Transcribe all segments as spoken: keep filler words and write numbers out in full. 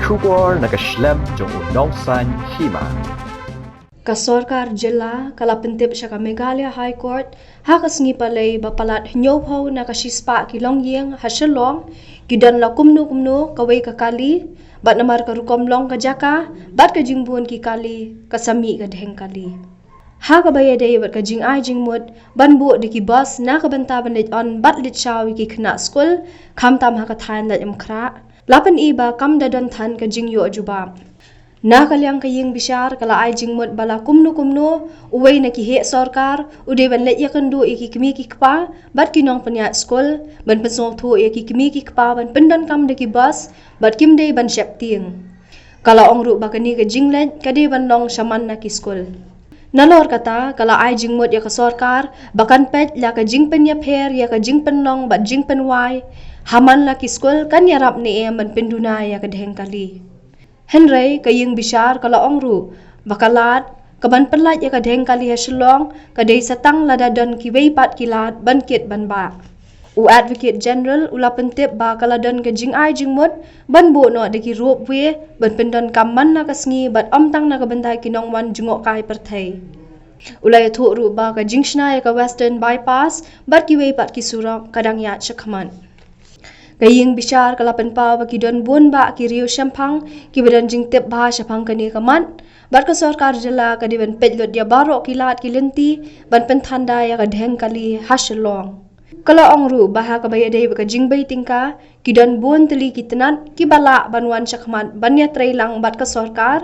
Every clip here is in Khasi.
Khubor na ka shlem jong u nongsan hima. Ka sorkar jylla ka la pyntip sha ka Meghalaya High Court ha ka sngi Palei ba palat hynñiewphew na ka shispah ki longïing ha Shillong ki don la kumno kumno kawei ka kali, bad namar ka rukom long ka jaka bad ka jingbun ki kali, ka sa mih ka dheng kali. Ha kaba ïadei bad ka jingai jingmut ban buh da ki bus na ka bynta ban leit on bad leit shaw ïa ki khynnah skul, khamtam ha ka thaiñ Laitumkhrah, la pyni ba kam da don than ka jingïoh jubab. Na ka liang ka ïing bishar ka la ai jingmut ba la kumno kumno uwei na ki heh sorkar u dei ban leit ïakynduh ïa ki kmie ki kpa bad ki nongpynïaid skul, ban pynsngewthuh ïa ki kmie ki kpa ban pyndonkam da ki bus bad kim dei ban sheptieng. Ka la ong ruh ba kane ka jingleit ka dei ban long shaman na ki skul. Nalor kata ka la ai jingmut ïa ka sorkar ba kan peit la ka jingpynïapher ïa ka jingpynlong bad jingpynwai ha man la ki skul kan ïarap ne em ban pynduna ïa ka dheng kali. Hynrei ka ïing bishar ka la ong ruh ba ka lad ka ban pynlait ïa ka dheng kali ha Shillong ka dei sa tang lada don kiwei pat ki lad ban kit ban bah. U Advocate General u la pyntip ba ka la don ka jingai jingmut ban buh noh da ki ropeway ban pyndonkam man la ka sngi bad ym tang na ka bynta ki nongwan jngohkai pyrthei. U la ïathuh ruh ba ka jingshna ïa ka Western Bypass bad kiwei pat ki surok ka dang ïaid shakhmat. Ka ïing bishar ka la pynpaw ba ki don bun bah ki riew shemphang kiba don jingtip bha shaphang kane ka mat, bad ka sorkar jylla ka dei ban peit lut ïa baroh ki lad ki lynti ban pynthan da ïa ka dheng kali ha Shillong. Ka la ong ruh ba ha kaba ïadei bad ka jingbei tyngka ki don bun tylli ki tnat kiba lah ban wan shakhmat ban ïatrei lang bad ka sorkar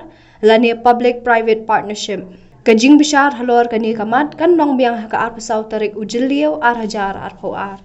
lane public private partnership. Ka jingbishar halor kane ka mat kan long biang ha ka arphew saw tarik u Jylliew ar hajar arphew ar.